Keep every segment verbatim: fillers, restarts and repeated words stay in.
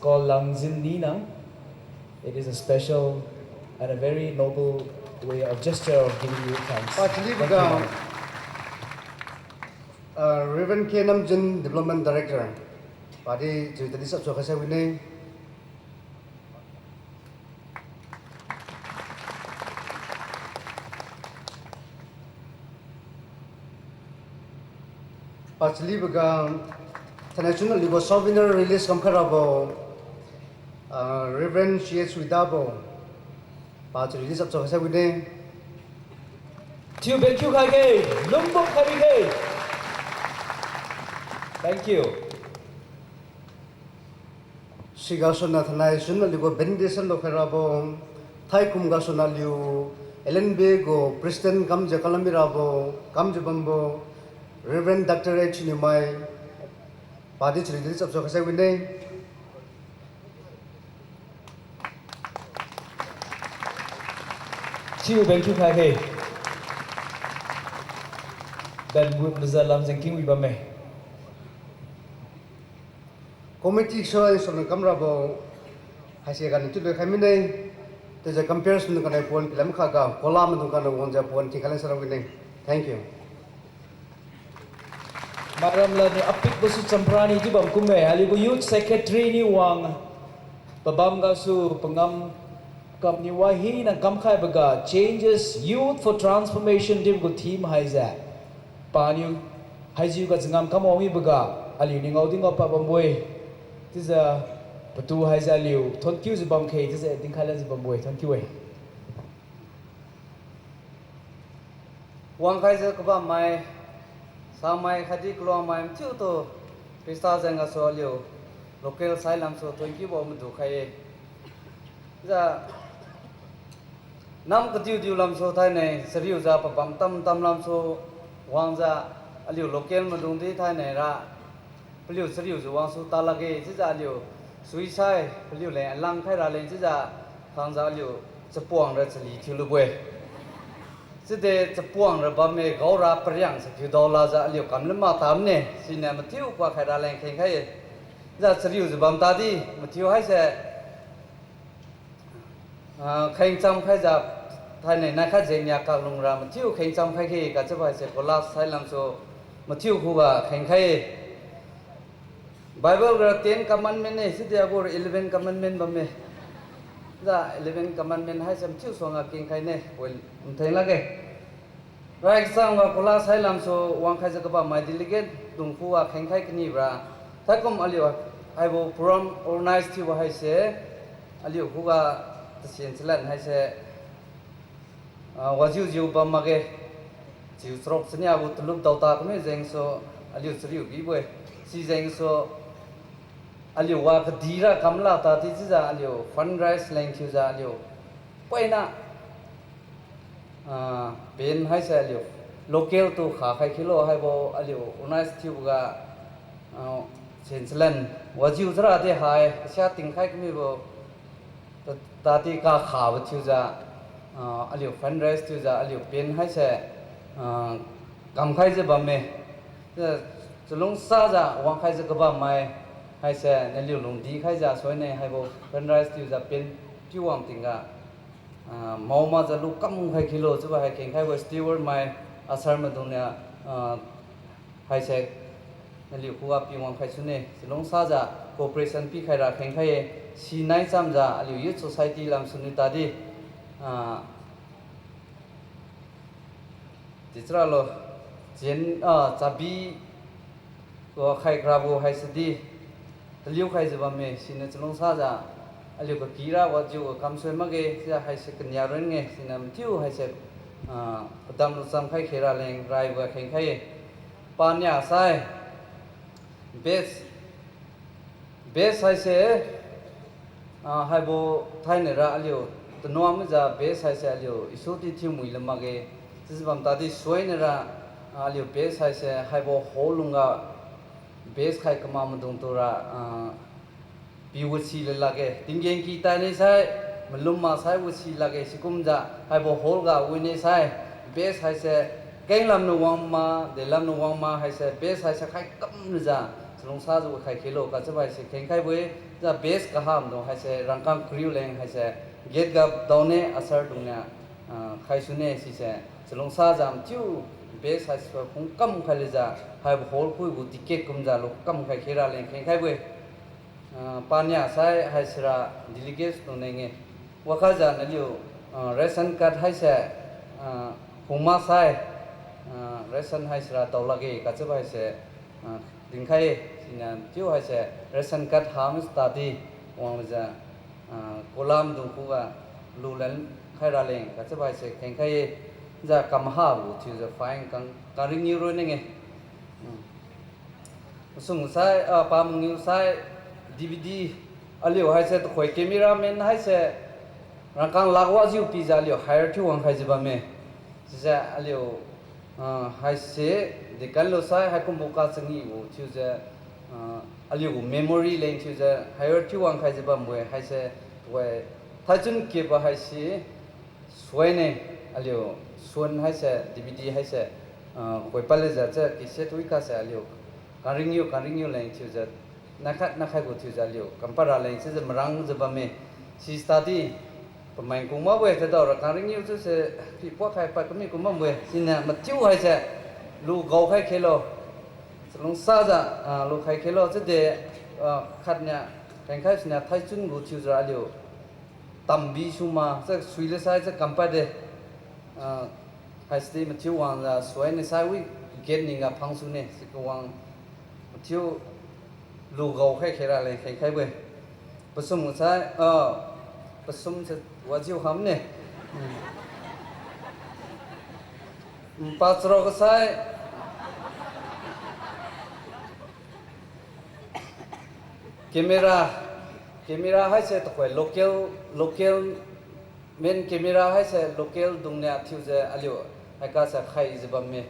Call Langjin Ninang. It is a special and a very noble way of gesture of giving you thanks. Pachaliboga, Thank you, madam. Uh, Reverend K Namjin, Development Director. Padi chari tadi sapsu khaisai wine. Pachaliboga, thainai chun aliugu souvenir release kamkhai rabo, ah, Reverend C H Widabo, pachari release apso khaisai wine. Thiu ben thiu khaige, lungbo khaige. Thank you. Sigasuna thainai chun aliugu benediction lukhai rabo, thaikum gasuna aliu L N B gu President kamjiu kalam mirabo, kamjiu bambo, Reverend Doctor H Niumai, padi chari release apso khaisai wine. Thiu ben thiu khaige. Ben gu maza lam jengking wi bamme. Committee soi sona kamrabo haise ganiu chiu loi khai mine. Chiujiu compare suna kanai pon pilam khaga, kola maidung kaniu wangjiu pon thikhai lan sara wine. Thank you. Maram laniu apikbosu champrani chiu bam kumme, aliugu Youth Secretary niu wang, pabam gasu pangam kamniu wahina kamkhaiboga Changes Youth for Transformation chiubo gu theme haise. Paniu haijiu ga changam kam wang miboga, aliuniu ngao di ngao pad bambo-e. Chiujiu patu haise aliu thonkiujiu bamkhe, chiujiu dinkhai lanjiu bambo-e. Thonkiu-e. Wangkhaijiu kabammai, samai khatdi kaluangmai mathiutu, Khrista jeng gasu aliu local sai lamsu thonkiubo madu khai-e. Jiu nam kadiudiu lamsu thainai chariujiu pabam tamtam lamsu wangjiu aliu local maidungdi thainai ra paliu chariujiu wangsu ta lakge chiujiu aliu suisai paliuleng alang khai raleng chiujiu khangjiu aliu chapuang ra chali thiulubo-e. Chiude chapuang ra bamme gaora pariang se phiudao lajiu aliu kamlu ma tamne siniu mathiu kuak khai raleng khengkhai-e. Jiu chariujiu bam tadi mathiu haise ah, khengcham khaijiu, thainai naikhat jengnia kaklungra mathiu khengcham khaikhe kachiubo haise kola sai lamsu mathiu khuga khengkhai-e. Bible ga ten commandment ne, chiudi agu eleven commandment bamme. Jiu eleven commandment haise mathiu suangga kengkhaine, wi, ntheng lakge. Rai kachangga kola sai lamsu wangkhaijiu kabammai delegate dung khuga khengkhai kanibora. Thaikum aliu haibo program organize thiubo haise, aliu khuga tasen chalan haise, ah, wajiujiu bam makge. Chiu charuk chania gu talup daota kami jengsu aliu chariu bibo-e. Sijengsu aliu wa kadira kamla tadi chiujiu aliu fundraise leng thiujiu aliu poina ah, pen haise aliu local tu kha khai khilo haibo aliu organize thiuboga, ah, senchalan wajiu chara di hai kasia tingkhai kamibo ta, tadi kakhabo thiujiu, ah, aliu fundraise thiujiu aliu pen haise, ah, kamkhaijiu bamme. Chalungsajiu wangkhaijiu kabammai haise naliu lungdi khaijiu suine haibo fundraise thiujiu pen piu wang tingga, ah, mao makjiu lukam khai khilo chiubo hai khengkhaibo steward mai, usher maidungniu, ah, haise naliu khuga pi wangkhai sune, chalungsajiu cooperation pikhai ra khengkhai-e. Sinai chamjiu aliu Youth Society lamsuniu tadi, ah, Tichara lo, chen, ah, chabi, wa khai karabo haise di, taliu khaijiu bamme, siniu chalungsajiu, aliu kakira wajiu ga kamsui makge, chiujiu haise kania ron-e, siniu mathiu haise, ah, padam lucham khai khe raleng raiboga khengkhai-e. Pania sai, best, best haise, ah, haibo thainai ra aliu, tanuang mijiu best haise aliu, Jesu di thiumui lam makge, chiujiu bam tadi suine ra, ah, aliu best haise haibo hall lungga, best khai kama maidung tura, ah, pi wasi le lakge, tinggen ki taine sai, malum maksai wasi lakge, sikumjiu, haibo hall ga wine sai, best haise, kenglam niu wang ma, delam niu wang ma haise, best haise khai kamlujiu, chalungsajiu khai khelo, kachiubo haise khengkhaibo-e, Jiu base kahamdung haise rangkang kariu leng haise gate ga daone asar dungniu, ah, khaisune sise chalungsajiu mathiu base haise phungkam khai lejiu haibo hall phuibo ticket kumjiu lukam khai khira leng khengkhaibo-e. Ah, pania sai haisira delegates tu neng-e. Wakhajiu naliu, ah, ration card haise, ah, hungma sai, ah, ration haisira daolakge kachiubo haise, ah, dinkhai-e. Siniu chiu haise ration card hami study wanglujiu, ah, kolamdung khuga lulen khaira leng kachiubo haise khengkhai-e. Jiu kamhabo thiujiu fine kang, kangringiu roi neng-e. Pasung sai, ah, pamangiu sai, D V D, aliu haise tuhoi cameraman haise rangkang lakh wajiu pijiu aliu hire thiu wang khaijiu bamme. Sise aliu, ah, haise dekanlu sai haikumbo kachangibo thiujiu, ah, aliu gu memory leng thiujiu hire thiu wang khaijiu bambo-e haise, tuhoi thaichun kepbo haise, suine, aliu suan haise, D V D haise, ah, koi palejiu chiu cassette wi kase aliu kangringiu, kangringiu leng thiujiu, nakhat nakhai gu thiujiu aliu kampara leng chiujiu marangjiu bamme. Si study pamai kung makbo-e chiudaora kangringiu chiuse pi puak khai pad kami kung makbo-e. Siniu mathiu haise lu gaokhai khelo. Chalungsajiu, ah, lukhai khelo chiude, ah, khatniu khengkhai siniu thaichun gu thiujiu aliu tambi suma chiu suile sai chiu kampade. Ah, haise di mathiu wangjiu suine sai wi gate ningga phangsune si kawang mathiu lu gaokhai khera leng khengkhaibo-e. Pasum sai, ah, pasum se wajiu hamne. Hmm. Pacharo kasai camera, camera haise tuhoi local, local main camera haise local dungniu thiujiu aliu haikase khaijiu bamme.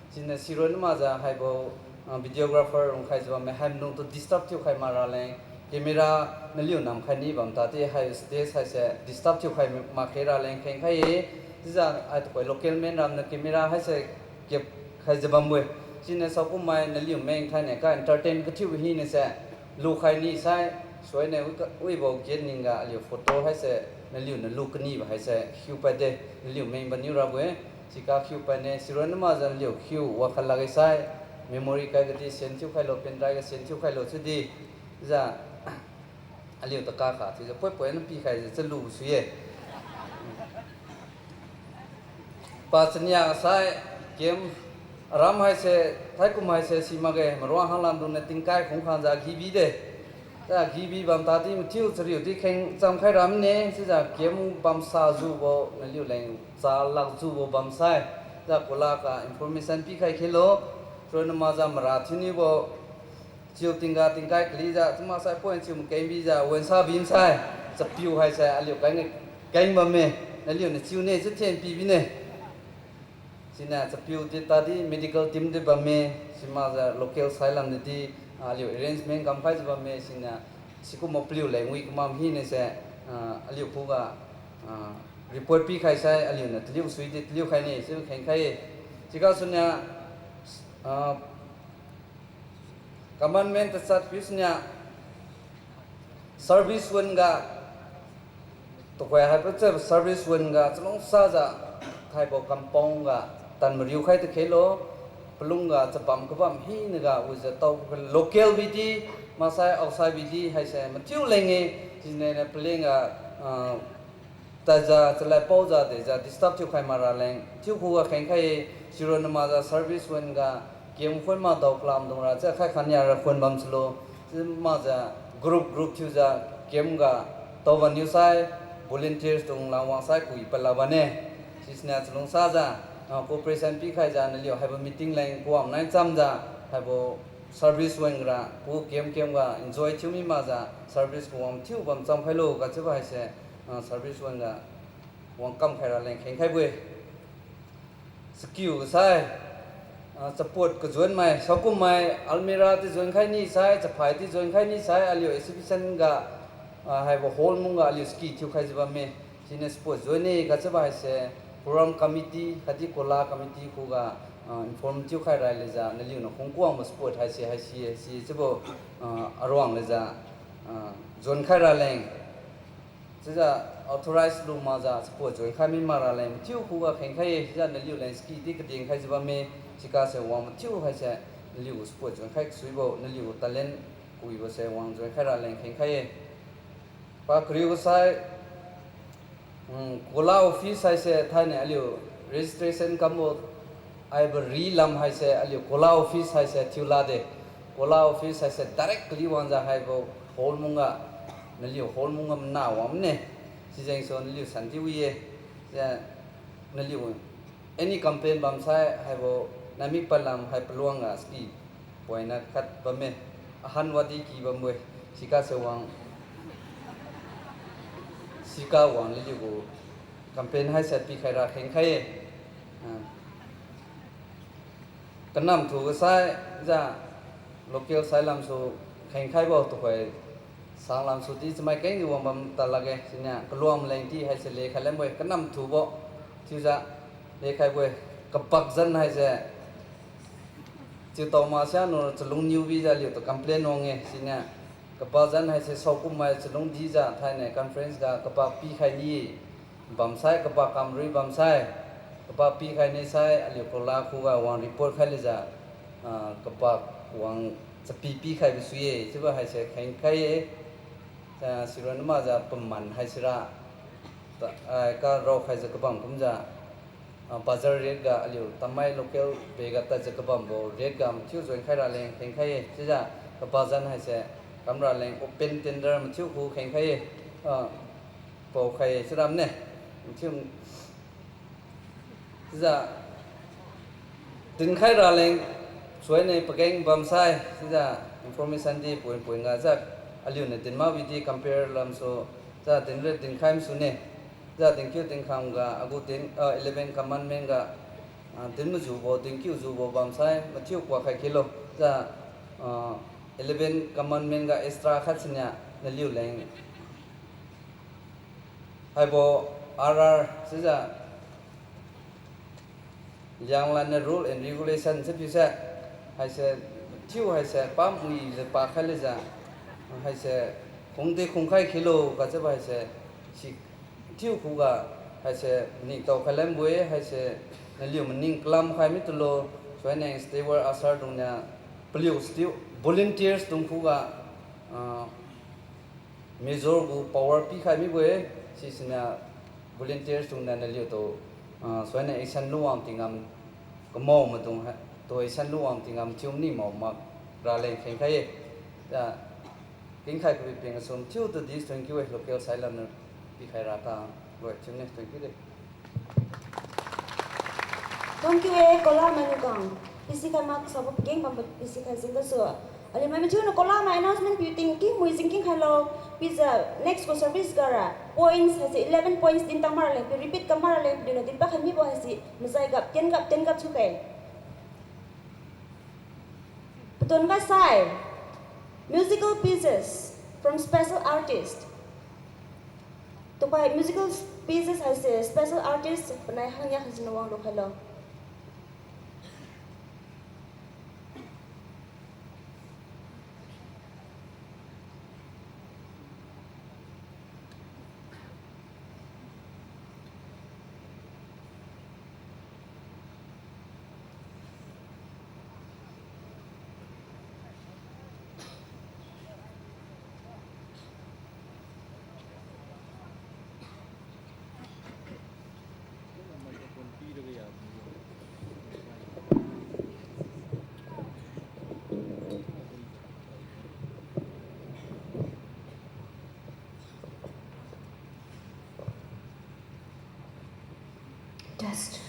Siniu siroi namakjiu haibo, ah, videographer rung khaijiu bamme, hai maidungtu disturb thiukhai mak raleng, camera naliu namkhai ni bam tadi hai stage haise disturb thiukhai mak khe raleng khengkhai-e. Chiujiu hai tuhoi local main ramniu camera haise kep khaijiu bambo-e. Siniu saokummai naliu meng thainai ka entertain kathiubo hinase lukhai ni sai, suine wi ka, wibo gate ningga aliu photo haise naliuniu lu kanibo haise khiu paide, naliu meng bamniu rabo-e. Sika khiu paine, siroi namakjiu naliu khiu wakhat lakge sai, memory card gadi send thiukhailo, pen drive ga send thiukhailo chiudi, jiu aliu taka kha thiujiu poi poi na pikhaijiu chalu sui-e. Pachania sai, camp aram haise, thaikum haise simakge, maruang hanglamdungniu tingkai khungkhangjiu agi bide. Jiu agi bi bam tadi mathiu chariu di kheng chamkhai ramne, chiujiu camp bamsa jubo naliu leng chalak jubo bamsai, jiu kula ga information pikhai khelo, siroi namakjiu mara thiuniubo chiu tingga tingkai kalijiu, chiu maksai point chiu makeng bijiu, wansa bimsai, chapiu haise aliu keng, keng bamme, naliuniu chiune chiu thenpi bine. Siniu chapiu di tadi medical team di bamme, simakjiu local sailam nidi, aliu arrangement kamkhaijiu bamme, siniu sikumbo paliu leng wi kamam hinase, ah, aliu khuga, ah, report pikhai sai, aliuniu taliu sui di taliu khaine, chiu khengkhai-e. Sigasuniu, ah, commandment tachat piu siniu service wan ga, tuhoi haibo chiu service wan ga chalungsajiu, haibo compound ga tan mariu khai takhelo, palung ga chabam kabam hinaga wijiu tao local bidi, maksai outside bidi haise mathiu leng-e, siniu paleng ga, ah, tadjiu chalad paojiu dejiu disturb thiukhai mak raleng thiu khuga khengkhai-e. Siroi namakjiu service wan ga camp khun madao kalamdung ra chiu khai khania ra khun bam sulo. Chiu makjiu group group thiujiu camp ga tao bamniu sai volunteers dung langwang sai kui palak bamne. Sisiniu chalungsajiu, ah, cooperation pikhaijiu naliu haibo meeting leng kuam nai chamjiu haibo service wan ra ku camp camp ga enjoy thiumi makjiu service kuwang thiu bam chamkhailo kachiubo haise, ah, service wan ga wangkam khai raleng khengkhaibo-e. Chakiu sai, ah, chapot kajuan mai, saokum mai, almirah di juan khai ni sai, chaphai di juan khai ni sai, aliu exhibition ga, ah, haibo hall mungga aliu saki thiukhaijiu bamme. Siniu chapot juan ni kachiubo haise, program committee khatdi kola committee khuga, ah, inform thiukhai ralejiu naliuniu khungkuangbo chapot haise haisi-e si chiubo, ah, aruang lejiu, Ah, juan khai raleng. Chiujiu authorize lu makjiu support juan khai mi mak raleng mathiu khuga khengkhai-e, chiujiu naliu leng ski di kadin khaijiu bamme, sikase wang mathiu haise naliu gu support juan khai kasuibo, naliu gu talent kuibose wang juan khai raleng khengkhai-e. Pakariu sai, mm, Kola office haise thainai aliu registration kambo haibo ri lam haise aliu Kola office haise thiu lakde. Kola office haise direct kali wangjiu haibo hall mungga, naliu hall mungga mana wang mane. Sijengsu naliu santi wi-e. Naliu any complain bamsai haibo nami palam hai paluang ga ski poina khat bamme. Ahan wadi ki bambo-e, sikase wang, sika wang naliu gu complain haise pikhai ra khengkhai-e. Ah, kanam thuga saijiu local sai lamsu khengkhaibo tuhoi sang lamsu di chamai kengjiu wang bam ta lakge, siniu kaluang leng di haise lekhai lambo-e, kanam thubo chiujiu lekhaibo-e. Kabak zan haise chiutao masianiu chalung niu bijiu aliutu complain wang-e, siniu kabak zan haise saokum mai chalung dijiu thainai conference ga kabak pikhai ni-e. Bamsai kabak kamrui bamsai, kabak pikhai ni sai aliu Kola khuga wang report khai lejiu, ah, kabak wang chapi pikhaibo sui-e, chiubo haise khengkhai-e. Ah, sironna makjiu paman haisira, ta, ah, karaokhaijiu kabam kumjiu, ah, bazar rate ga aliu Tamei local bega tadjiu kabambo rate ga mathiu juan khai raleng khengkhai-e, chiujiu kabak zan haise kam raleng open tender mathiu khu khengkhai-e, ah, paokhai-e chiuramne, mathiu Chiujiu dinkhai raleng suaine pageng bamsai, chiujiu information di point point ga jiu aliuniu din makbi di compare lamsu, jiu dinra dinkhai masune, jiu dinkiu dinkham ga agu din, ah, eleven commandment ga, ah, din majubo, dinkiu jubo bamsai mathiu kuak khai khilo, jiu, ah, eleven commandment ga extra khat sinia naliu leng haibo R R chiujiu Lianglanniu rule and regulation chiu piuse, haise thiu haise pamwijiu pakhai lejiu, haise khungdi khungkhai khilo kachiubo haise si thiu khuga haise maningtao khai lanbo-e, haise naliu maning kalam khai mitulo, suaine steward usher dungniu paliu still volunteers dung khuga, ah, major gu power pikhai mibo-e, sisiniu volunteers dungniu naliutu, ah, suaina action luwang tingam kamao maidung hai, tu action luwang tingam thiu mani mao mak raleng khengkhai-e. Jiu kengkhai kabi ping asum thiutu di thank you e, local sailamniu pikhai rata loi thiune, thank you de. Thank you e, Kola mainiu kang. Pisikhai mak sabo pageng bambo pisikhai jeng gasu, aliu mai mathiuniu Kola mai announcement piu tingking mui jingking khailo. Pijiu next gu service gara points haise eleven points din tang maraleng, piu repeat kam maraleng, paliuniu dinpad khai mibo haise mazai gap, tien gap, tien gap thiukhai. Paton ga sai, musical pieces from special artist. Tuhoi musical pieces haise special artist panai hangya khaisiniu wang lukhailo. Test.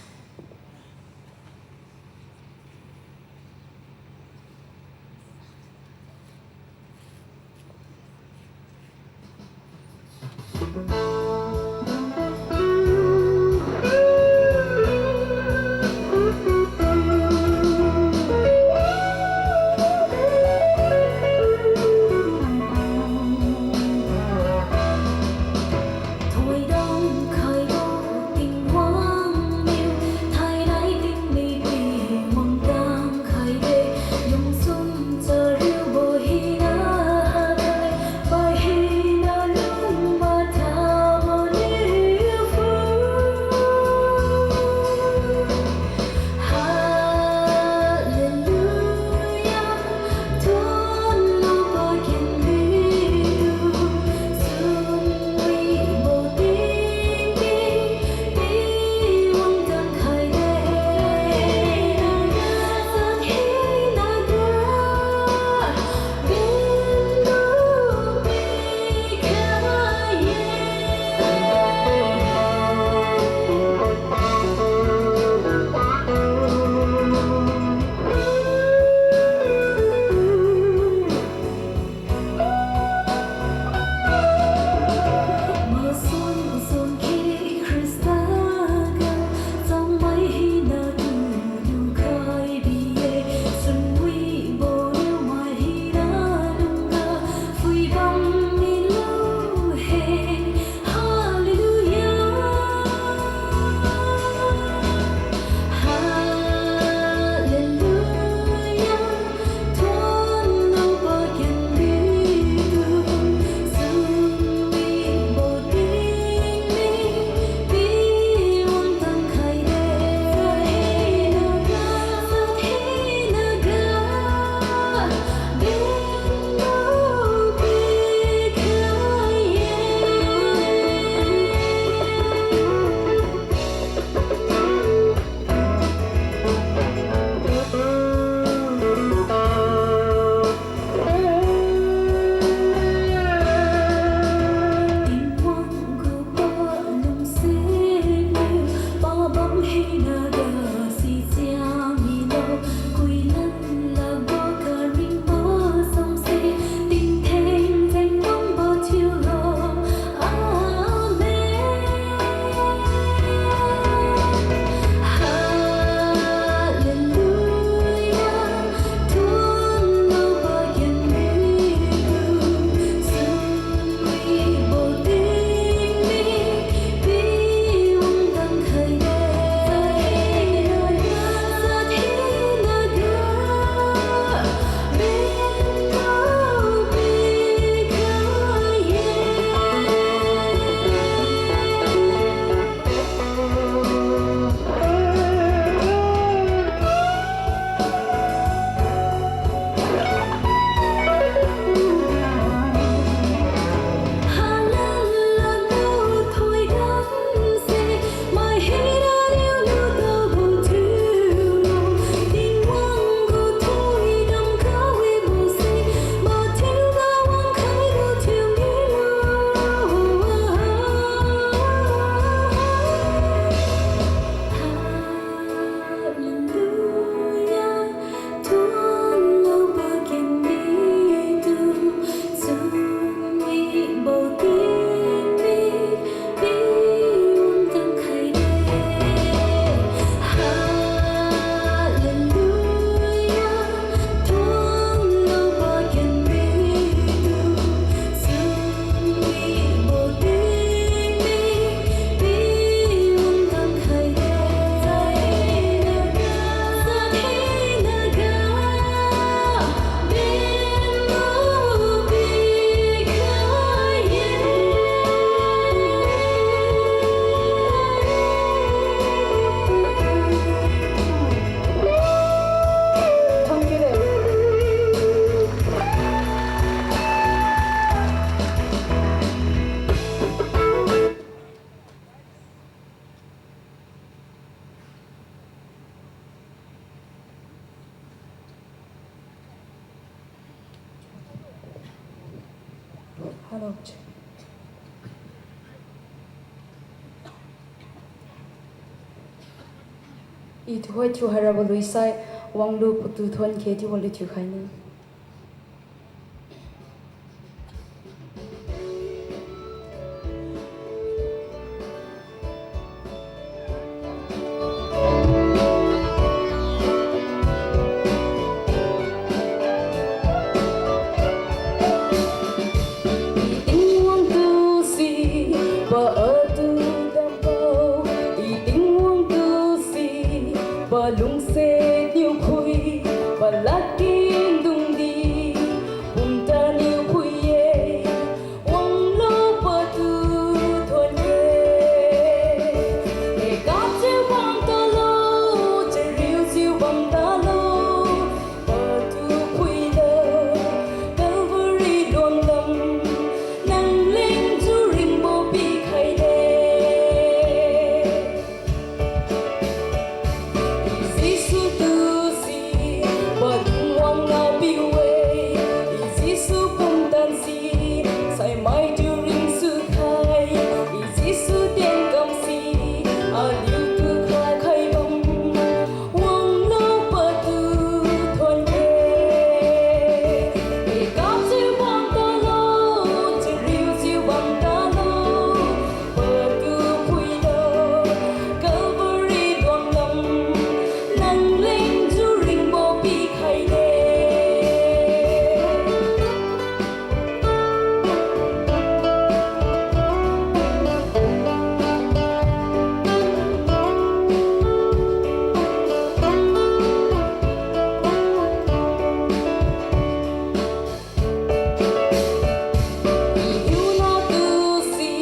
I tuhoi thiukhai rabo lui sai, wanglu patu thuon khe chiubo lui thiukhai ne. I Tingwang tu si, pa atu dambo, i Tingwang tu si, pa lungse niu phui, pa ladkeng dungdi, pumtan niu phui-e, wanglo patu thuon khe. Hekapjiu bam talo, chariujiu bam talo, patu phuilo, Calvary luang lam, nang leng chiu ringbo pikhai de. I Jesu tu si, palung wang napiu-e, i Jesu pumtan si, saimai tu ringsukhai, i Jesu tienkam si, aliutu khakhai bam, wanglo patu thuon khe. Hekapjiu bam talo, chariujiu bam talo, patu phuilo, Calvary luang lam, nang leng chiu ringbo pikhai de. I hiuna tu si,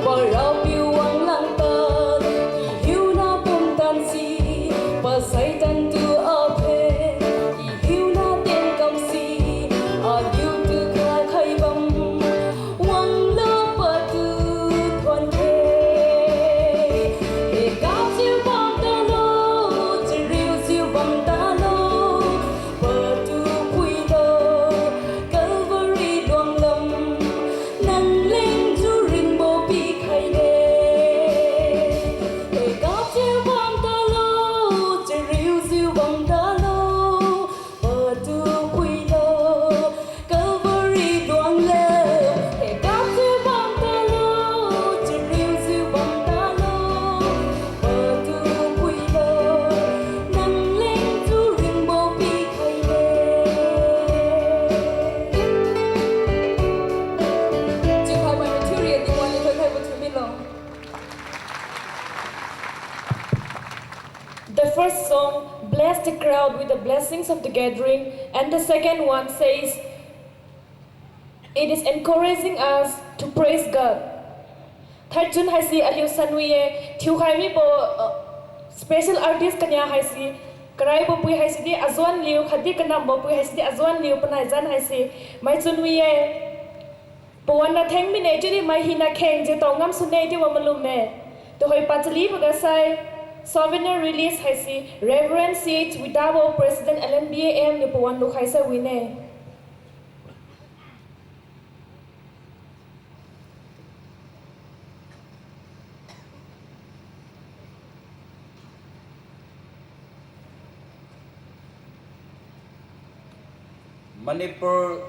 pa Rapiu wang langtan, i hiuna pumtan si, pa Satan tu aphe, i hiuna tienkam si, aliutu khakhai bam, wanglo patu thuon khe. Hekapjiu bam talo, chariujiu bam talo, patu phuilo, Calvary luang lam, nang leng chiu ringbo pikhai de. Hekapjiu bam talo, chariujiu bam talo, patu phuilo, Calvary luang lam, hekapjiu bam talo, chariujiu bam talo, patu phuilo, nang leng chiu ringbo pikhai de. Chiukhai mai mathiu ri, Tingwang niu thoikhaibo thiu milo. The first song, Bless the Crowd with the Blessings of the Gathering, and the second one says, It is encouraging us to praise God. Thaichun haise aliu sanwi-e, thiukhai mibo, uh, special artist kania haise, karaibo pui haise di azuan liu, khatdi kanambo pui haise di azuan liu, panai zan haise, maichun wi-e. Pawan na theng mine chiudi mai hina kheng jiu tao ngam sune chiubo malum-e. Tuhoi pachalibo ga sai, souvenir release haise, Reverend C H Widabo, President L N B A M niu pawan lukhai sai wine. Manipur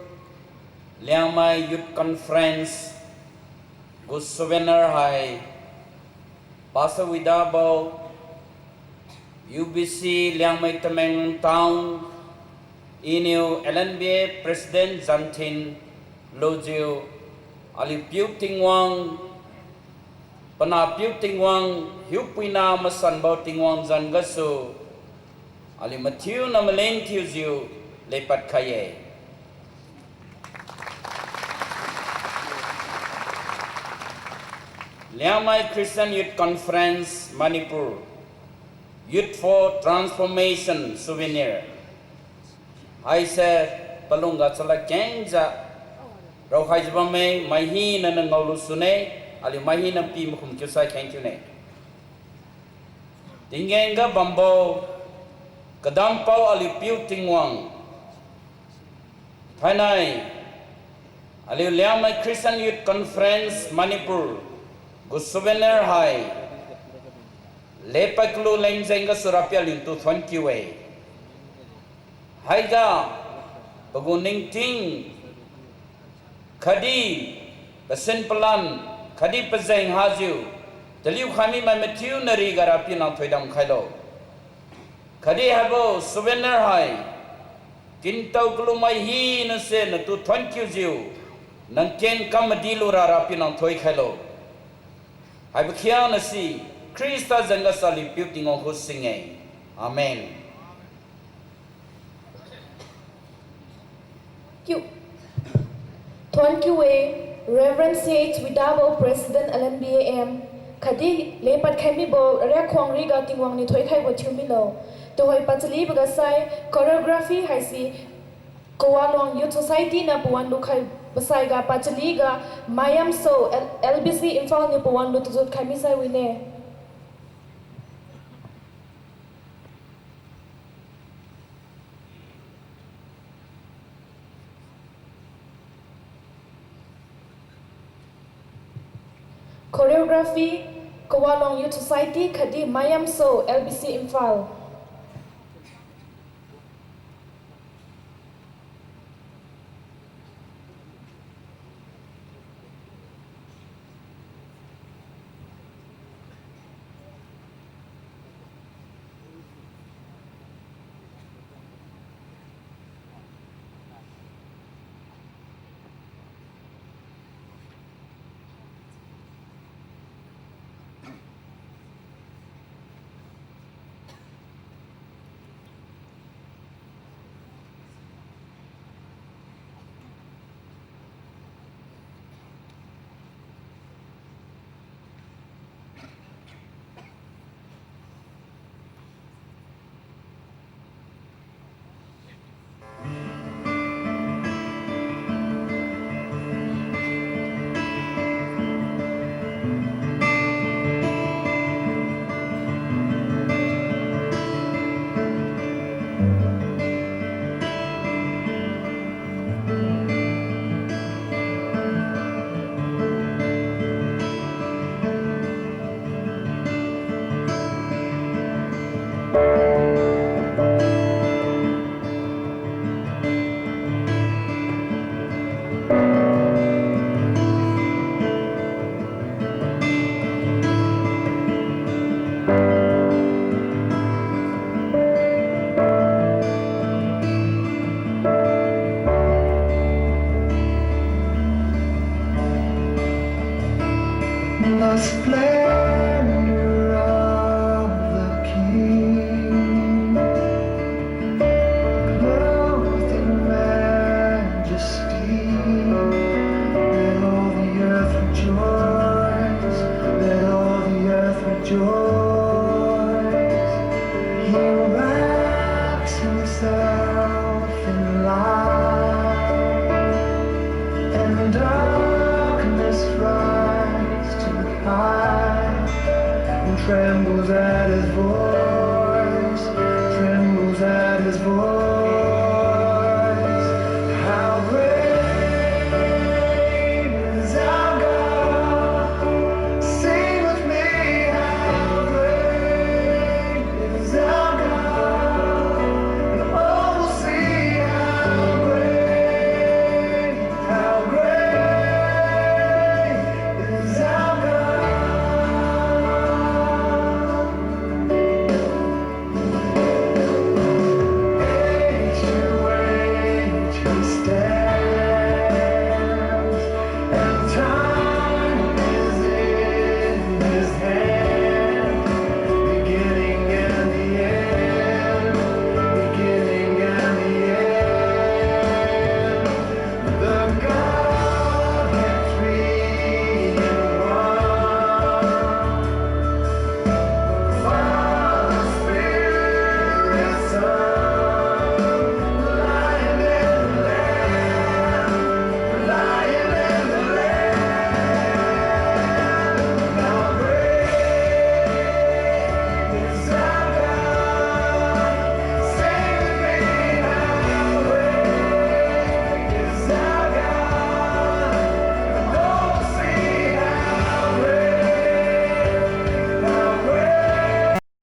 Liangmai Youth Conference gu souvenir hai Pastor Widabo, U B C Liangmai Tamenglong Town, iniu L N B A President zan thin lujiu, aliu piu Tingwang, panahpiu Tingwang, hiupuina masanbo Tingwang zan gasu, aliu mathiuna maleng thiujiu lepad khai-e. Liangmai Christian Youth Conference Manipur, Youth for Transformation souvenir haise palungga chalad kengjiu raokhaijiu bamme, mai hina na ngaolu sune, aliu mai hina pi makhum kiusai kheng thiune. Tinggen ga bambo, kadampao aliu piu Tingwang, thainai Aliu Liangmai Christian Youth Conference Manipur gu souvenir hai lepad kalu leng jeng gasu Rapiu aliutu thonkiu-e. Haiga pagu ningting khatdi pasin palan khatdi pajeng hajiu taliu khaimimai mathiu nariga Rapiu nang thoidam khailo. Khatdi haibo souvenir hai kintao kalumai hinase natu thonkiujiu nang ken kam madi lura Rapiu nang thoikhailo. Haibo khiangnasi Khrista jengga salipiu Tingwang khu sing-e. Amen. Kiu. Thonkiu-e, Reverend C H Widabo, President L N B A M, khatdi lepad khaimibo riak khuang riga Tingwang niu thoikhaibo thiumilo. Tuhoi pachaliboga sai choreography haise Kawaluang Youth Society niu pawan lukhai basaiga pachaliga Mayamso L-, L B C Imphal niu pawan lu tujut khaimi sai wine. Choreography, Kawaluang Youth Society khatdi Mayamso L B C Imphal. The splendor of the King, clothed in majesty. Let all the earth rejoice, let all the earth rejoice. He wraps himself in light, and darkness flies to the height, and trembles at his voice, trembles at his voice.